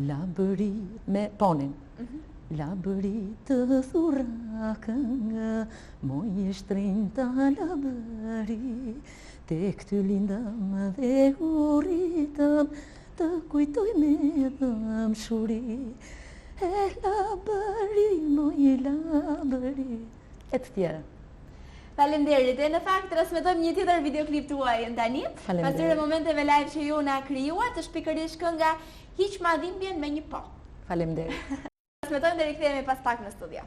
Labëri me Ponin. Mhm. Labëri të thurra këngë, moj e shtrenjta Labëri, tek ty lindëm dhe u rritëm, të kujtoj me dhëmshuri. E Labëri, moj Labëri, e të tjera. Faleminderit. E në fakt transmetojmë një tjetër videoklip tuajin tani. Pas këtyre momenteve live që ju na krijuat, është pikërisht kënga Hiqma dhimbjen me një po. Faleminderit. Transmetojmë dhe rikthehemi pas pak në studio.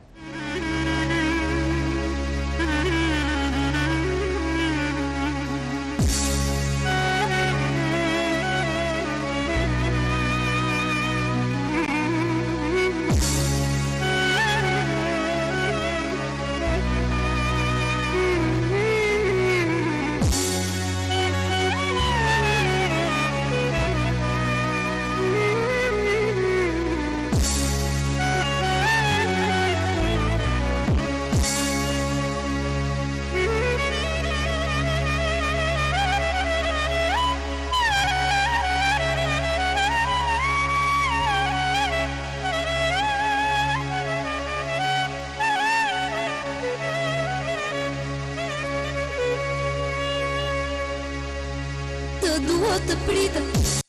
Të dua të prita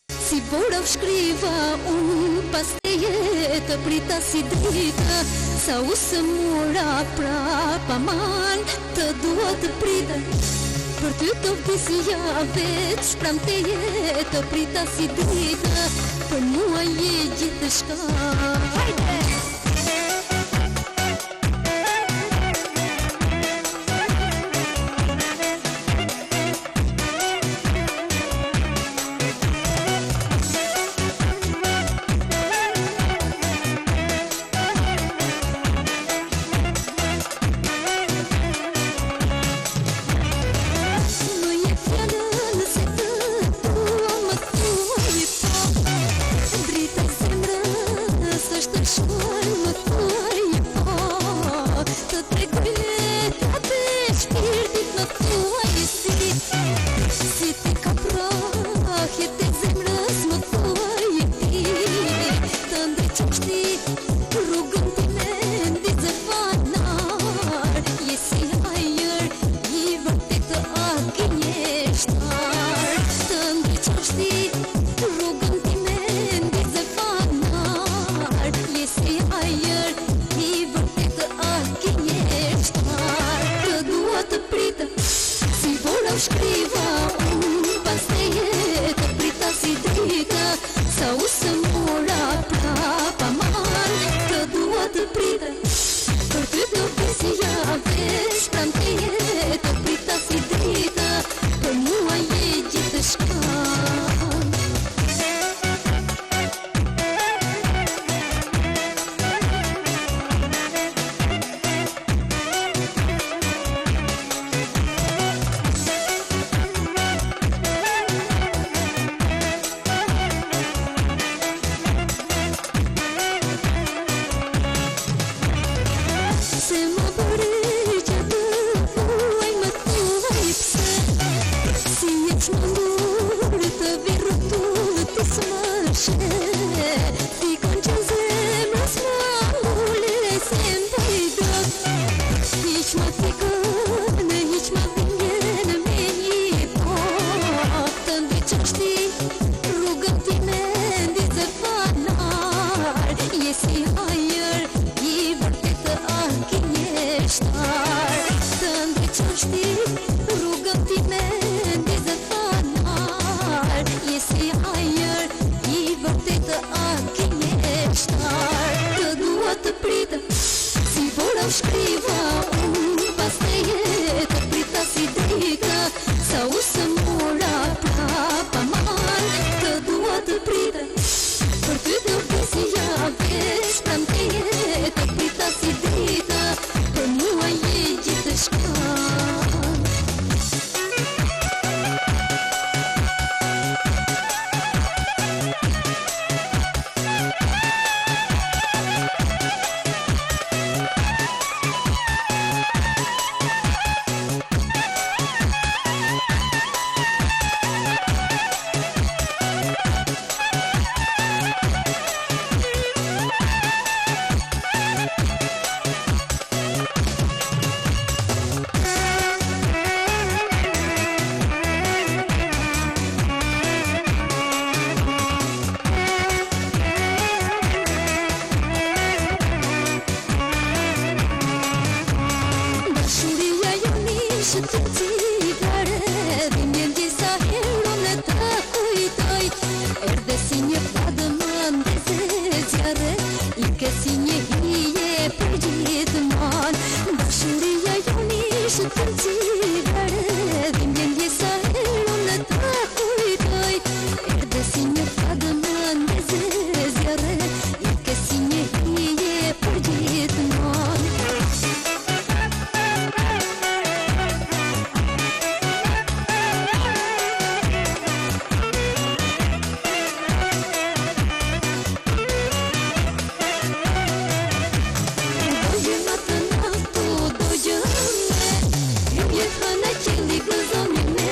Si bora shkriva unë pas teje Të prita si drita Sa u sëmura prap aman Të dua të prita Për ty të vdisja veç pranë teje Të prita si drita Për mua je gjithçka Hajde! Më jep fjalën se të dua më thuaj po Drita e zemrës është shuar më thuaj po Të tregoj letrat e shpirtit më thuaj si Si t'i kap rrahjet e zemrës më thuaj ti Të ndriçosh ti rrugën time ndeze fanar Je si ajër i vërtetë ah gënjeshtar Të ndriçosh ti rrugën time ndeze fanar Je si ajër i vërtetë ah gënjeshtar Të dua të prita si bora u shkriva unë pas teje Të prita si drita sa u sëmura prap aman Të dua të prita për ty të vdisja veç pranë teje Të prita si drita për mua je gjithçka gënjeshtar Të dua të prita Si bora u shkriva Unë pas teje Të prita si drita Sa u sëmura prapa aman Të dua të prita Për ty do vdisja Veç pranë teje Të prita si drita Për mua je gjithçka Dashuria jonë ishte cigare Dhimbjen disa herë unë ta kujtoj Erdhe si një fllad më ndeze zjarre Ike si një hije përgjithmonë Dashuria jonë ishte cigare Dhimbjen disa herë unë ta kujtoj Erdhe si një fllad më ndeze zjarre Ike si një hije përgjithmonë Dogjëm atë natë, u dogjëm ne Yjet hëna qielli gëzonin me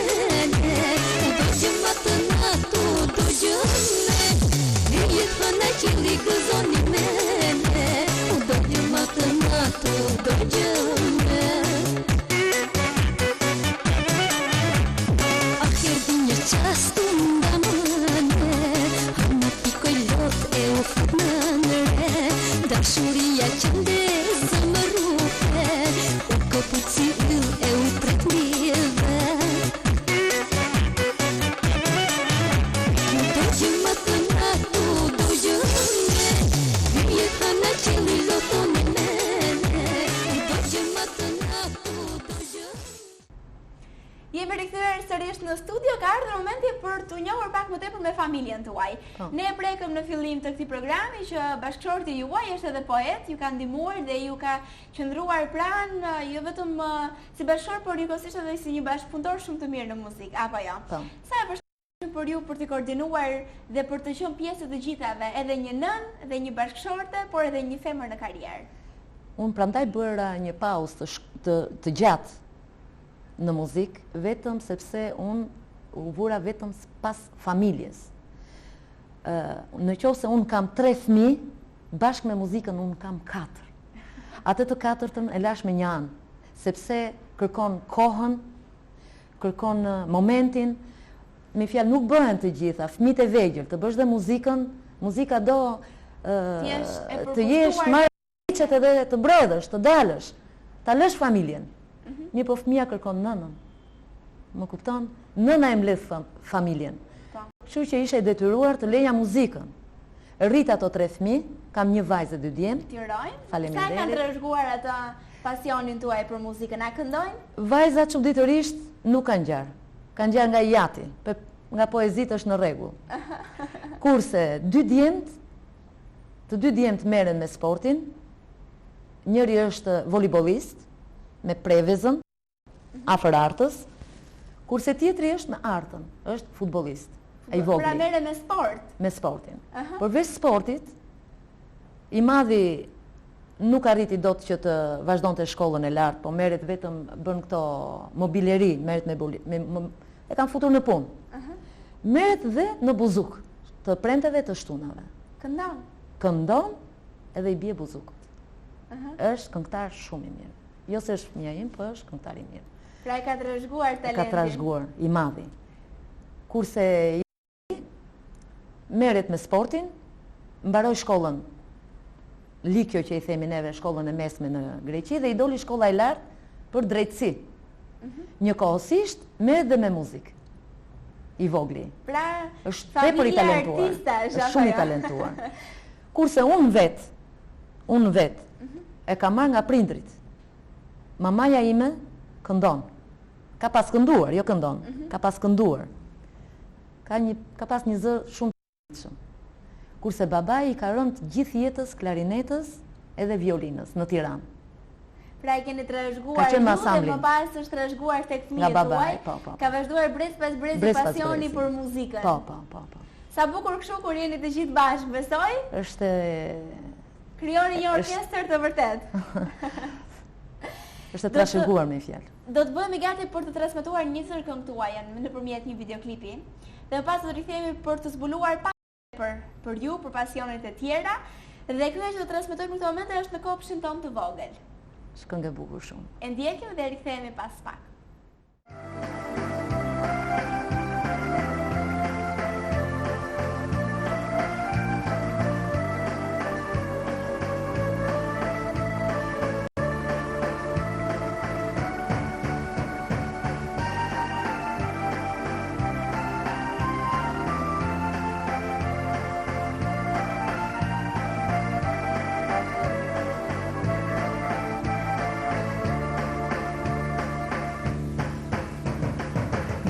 ne U dogjëm atë natë, u dogjëm ne Yjet hëna qielli gëzonin me ne U dogjëm atë natë, u dogjëm ne Ah, erdhi një çast u ndamë ne Hëna pikoi lot e u fut në re Dashuria që ndezëm në rrufe U këput si yll e u tret mbi dhe U dogjëm atë natë, u dogjëm ne Yjet hëna qielli lotonin me ne U dogjëm atë natë, u dogjëm Jemi rikthyer sërish në studio, ka ardhur momenti për t'u njohur pak më tepër me familjen tuaj. Po. Ne e prekëm në fillim të këtij programi që bashkëshorti juaj është edhe poet, ju ka ndihmuar dhe ju ka qëndruar pranë jo vetëm si bashkëshort, por njëkohësisht edhe si një bashkëpunëtor shumë të mirë në muzikë, apo jo? Po. Sa e vështirë për ju për të koordinuar dhe për të qenë pjesë e të gjithave, edhe një nënë dhe një bashkëshorte, por edhe një femër në karrierë. Unë prandaj bëra një pauzë të, të, të gjatë në muzikë, vetëm sepse unë u vura vetëm pas familjes. Në qoftë se unë kam tre fmi, bashkë me muzikën unë kam katër. Atë të katërtën e lashë mënjanë, sepse kërkon kohën, kërkon momentin, me fjalë nuk bëhen të gjitha, fmijët e vegjël, të bësh dhe muzikën, muzika do të jesh marrë Çet edhe të bredhësh, të dalësh, ta lësh familjen. Mhm. Mirëpo fëmija kërkon nënën. Më kupton? Nëna e mbledh familjen. Po. Kështu që isha e detyruar të leja muzikën. Rrita ato tre fëmijë, kam një vajzë dhe dy djem. T'i urojmë. Faleminderit. Sa e kanë trashëguar ata pasionin tuaj për muzikën? A këndojnë? Vajza çuditërisht nuk ka ngjarë. Ka ngjarë nga i jati, nga poezitë është në rregull. Kurse dy djemtë Të dy djemtë merren me sportin, njëri është volejbollist, me Prevezën, afër Artës, kurse tjetri është me Artën, është futbollist, ai i vogli. Pra merren me sport? Me sportin. Përveç sportit, i madhi nuk arriti dot që të vazhdonte shkollën e lartë, po merret vetëm bën këto mobileri, merret me, me, e kam futur në punë. Merret dhe në buzuk, të premteve të shtunave. Këndon? Këndon edhe i bie buzukut. Është këngëtar shumë i mirë. Jo se është fëmija im, po është këngëtar i mirë. Pra e ka trashëguar talentin. E ka trashëguar, i madhi. Kurse merret me sportin, mbaroi shkollën Likio që i themi neve shkollën e mesme në Greqi dhe i doli shkolla e lartë për drejtësi. Mm -hmm. Njëkohësisht merret dhe me muzikë. I vogli. Pra, është tepër i talentuar. Është shumë i jo? talentuar. Kurse unë vetë, unë vetë, mhm. e kam marrë nga prindrit. Mamaja ime këndon. Ka pas kënduar, jo këndon. Mhm. Ka pas kënduar. Ka, një, ka pas një zë shumë të Kurse babai i ka rënë gjithë jetës klarinetës edhe violinës në Tiranë. Pra e keni trashëguar ju dhe më pas është trashëguar tek fëmijët tuaj. Po, po, po. Ka vazhduar brez pas brezi pasioni për muzikën. Po, po, po, po. Sa bukur kështu kur jeni të gjithë bashkë, besoj? Është Krijoni një orkestër të vërtetë. Është trashëguar me fjalë. Do të bëhemi gati për të transmetuar një tjetër këngë tuajën nëpërmjet një videoklipi. Dhe më pas do të rikthehemi për të zbuluar pak për për ju, për pasionet e tjera. Dhe kënga që do të transmetojmë në këtë moment është në kopshtin tonë të vogël. Është këngë e bukur shumë. E ndjekim dhe rikthehemi pas pak.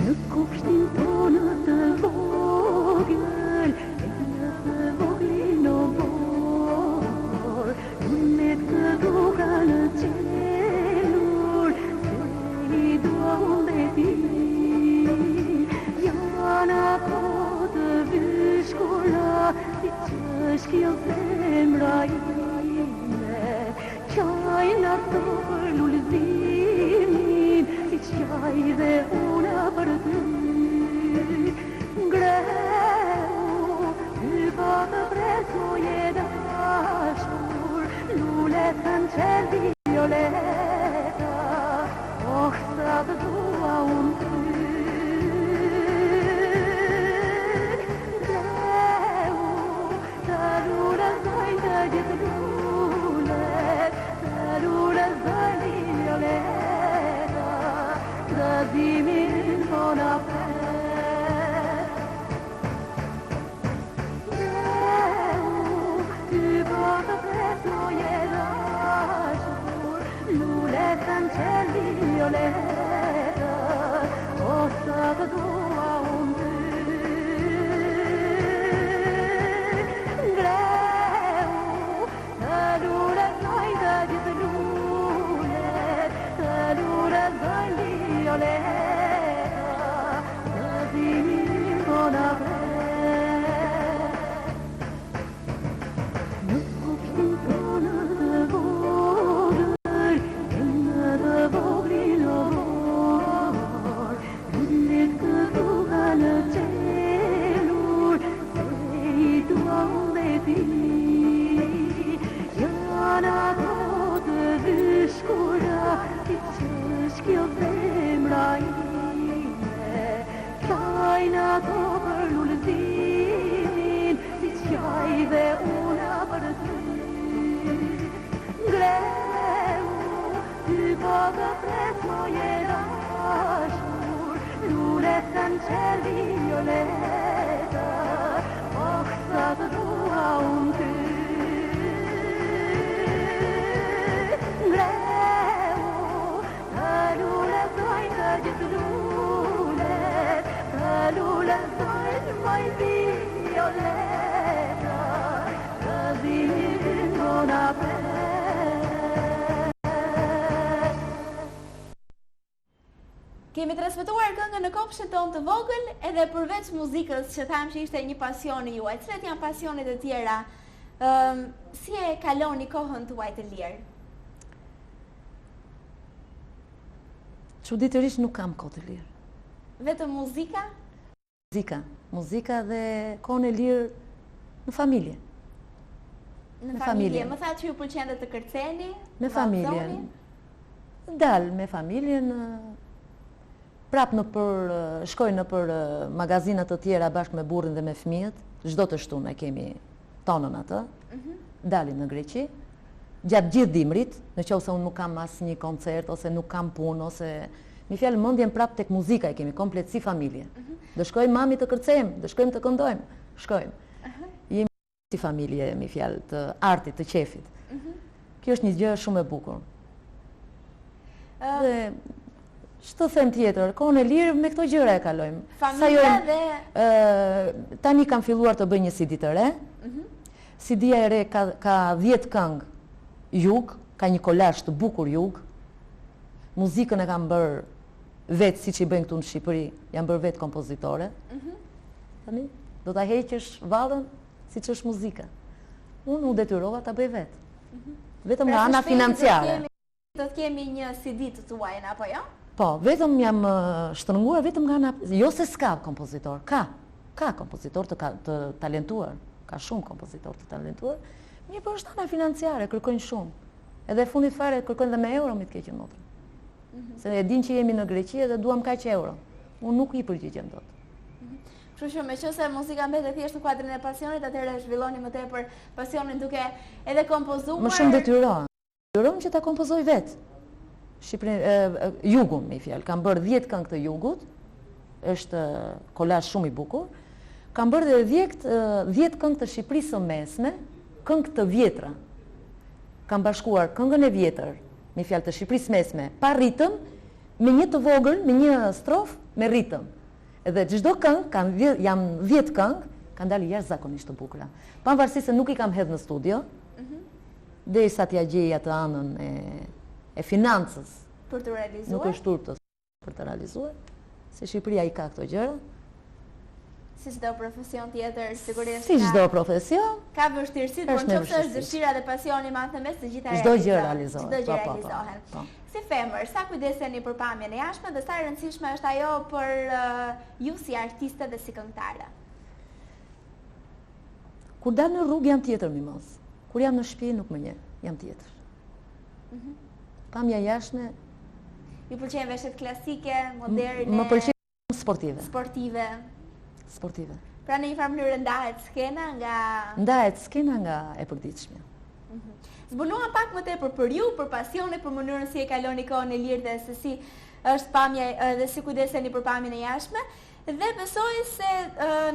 Në kopshtin tonë të vogël, e në të voglin oborr, lulet këtu kanë çelur, se i dua unë dhe ti. Janë ato të vyshkura, siç është kjo zemra ime, Qajnë ato për lulëzimin, siç qaj dhe unë për ty. Ngreu, ty po të pres moj e dashur, lulet kanë çelë violeta, oh sa të dua unë ty. Ngreu, Të lulëzojnë të gjithë lulet, të lulëzojnë violeta, gëzimi ynë po na pret. Ngreu, ty po të pres moj e dashur, lulet kanë çelë violeta, oh sa të dua unë ty. Ngreu, të lulëzojnë të gjithë lulet, të lulëzojnë violeta, gëzimi ynë po na pret. Në kopshtin tonë të vogël, e në të voglin oborr, lulet këtu kanë çelur, se i dua unë dhe ti. Janë ato të vyshkura, siç është kjo zemra ime. Qajnë ato për lulëzimin, siç qaj dhe unë për ty. Ngreu, ty po të pres moj e dashur, lulet kanë çelë violeta, oh sa të dua unë ty. Ngreu, të lulëzojnë të gjithë lulet, të lulëzojnë moj violeta, gëzimi ynë po na pret. Kemi transmetuar këngën në kopshtin tonë të vogël edhe përveç muzikës që thamë që ishte një pasion i juaj. Cilat janë pasionet e tjera? Ëm, si e kaloni kohën tuaj të lirë? Çuditërisht nuk kam kohë të lirë. Vetëm muzika? Muzika, muzika dhe kohën e lirë në familje. Në familje. Më thatë që ju pëlqen dhe të kërceni? Me familjen. Dal me familjen, prap nëpër, shkoj nëpër magazina të tjera bashkë me burrin dhe me fëmijët, çdo të shtunë e kemi tonën atë, mhm. dalim në Greqi, gjatë gjithë dimrit, në qoftë se unë nuk kam asnjë koncert, ose nuk kam punë, ose. Me një fjalë mendjen prapë tek muzika e kemi komplet si familje. Mhm. Do shkojmë mami të kërcejmë, do shkojmë të këndojmë, shkojmë. Jemi si familje, me një fjalë të artit, të qefit. Mhm. Kjo është një gjë shumë e bukur. Dhe ç'të them tjetër, kohën e lirë me këto gjëra e kalojmë. Familja dhe tani kam filluar të bëj një CD të re. Mhm. CD-ja e re ka ka 10 këngë jug, ka një kolazh të bukur jug. Muzikën e kam bërë vetë siç i bëjnë këtu në Shqipëri, jam bërë vetë kompozitore. Mhm. Tani do ta heqësh vallen siç është muzika. Unë u detyrova ta bëj vetë. Mhm. Vetëm pra, nga ana financiare. Do të kemi një CD të tuajën apo jo? Po, vetëm jam shtrënguar vetëm nga ana, jo se s'ka kompozitor, ka. Ka kompozitor të, ka, të talentuar, ka shumë kompozitor të talentuar. Mirëpo është ana financiare, kërkojnë shumë. Edhe fundit fare kërkojnë dhe me euro mi të keqen motrën. Mhm. Se e din që jemi në Greqi edhe duam kaq euro. Unë nuk i përgjigjem dot. Mhm. Kështu që meqenëse muzika mbetet thjesht në kuadrin e pasionit, atëherë zhvilloni më tepër pasionin duke edhe kompozuar. Më shumë detyrohem. Detyrohem që ta kompozoj vetë. Shqipërinë, jugun, me fjalë. Kam bërë 10 këngë të jugut. Është kolazh shumë i bukur. Kam bërë dhe 10 10 këngë të Shqipërisë së mesme, këngë të vjetra. Kam bashkuar këngën e vjetër, me fjalë të Shqipërisë mesme, pa ritëm, me një të vogël, me një strofë, me ritëm. Dhe çdo këngë, kanë janë 10 këngë, kanë dalë jashtëzakonisht të bukura. Pavarësisht se nuk i kam hedh në studio, mhm. Derisa t'ia gjej atë anën e e financës. Për të realizuar. Nuk është turp të për të realizuar, se Shqipëria i ka këto gjëra. Si çdo profesion tjetër, sigurisht. Si çdo profesion. Ka vështirësi, por në qoftë se është dëshira dhe pasioni i madh në mes të gjitha Çdo gjë realizohet. Çdo gjë po, po, po, realizohen. Po. Si femër, sa kujdeseni për pamjen e jashtme dhe sa e rëndësishme është ajo për uh, ju si artiste dhe si këngëtare? Kur dal në rrugë jam tjetër Mimoz. Kur jam në shtëpi nuk më njeh, jam tjetër. Mm -hmm. Pamja e jashtme Ju pëlqejnë veshjet klasike, moderne? Më pëlqejnë sportive. Sportive. Sportive. Pra në një farë mënyre ndahet skena nga Ndahet skena nga e përditshmja. Mm -hmm. Zbuluam pak më tepër për ju, për pasionet, për mënyrën si e kaloni kohën e lirë dhe se si është pamja dhe si kujdeseni për pamjen e jashtme. Dhe besoj se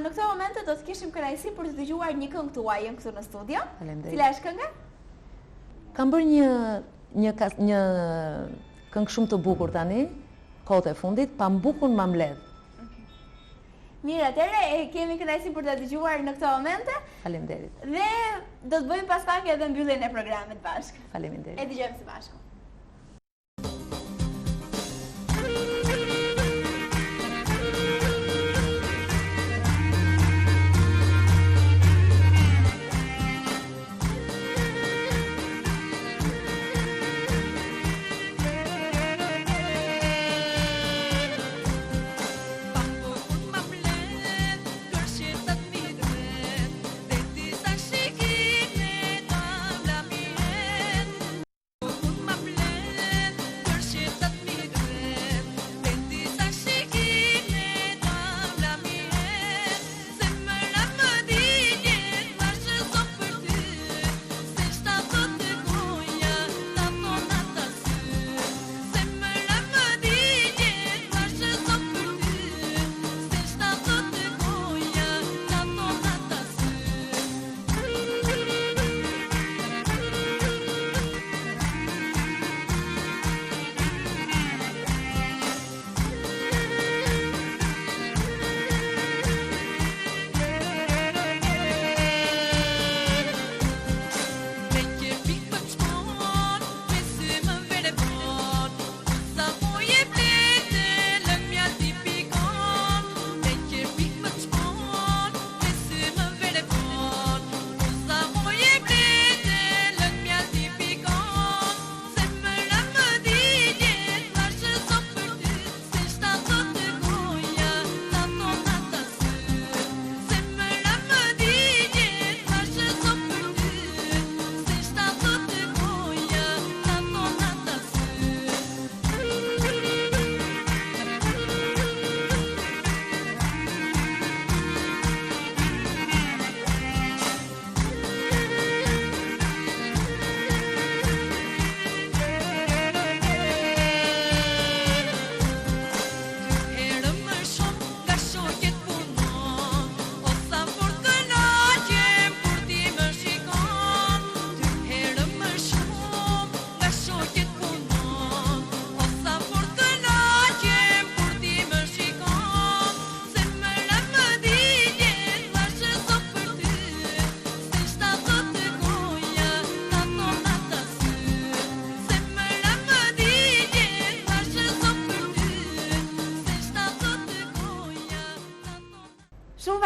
në këto momente do të kishim kënaqësinë për të dëgjuar një këngë tuajën këtu në studio. Faleminderit. Cila është kënga? Kam bërë një një një këngë shumë të bukur tani, kohët e fundit, pambukun ma mbledh. Mirë, atëherë e kemi kënaqësinë për ta dëgjuar në këto momente. Faleminderit. Dhe do të bëjmë pas pak edhe mbylljen e programit bashkë. Faleminderit. E dëgjojmë së bashku.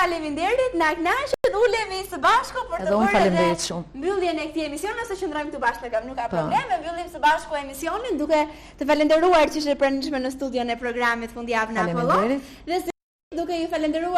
faleminderit, na kënaqët, ulemi së bashku për të bërë edhe mbylljen e këtij emisioni ose qëndrojmë këtu bashkë në këmbë, nuk ka po. problem, e mbyllim së bashku emisionin duke të falenderuar që ishe e pranishme në studion e programit Fundjavë në Apollo dhe duke ju falenderuar.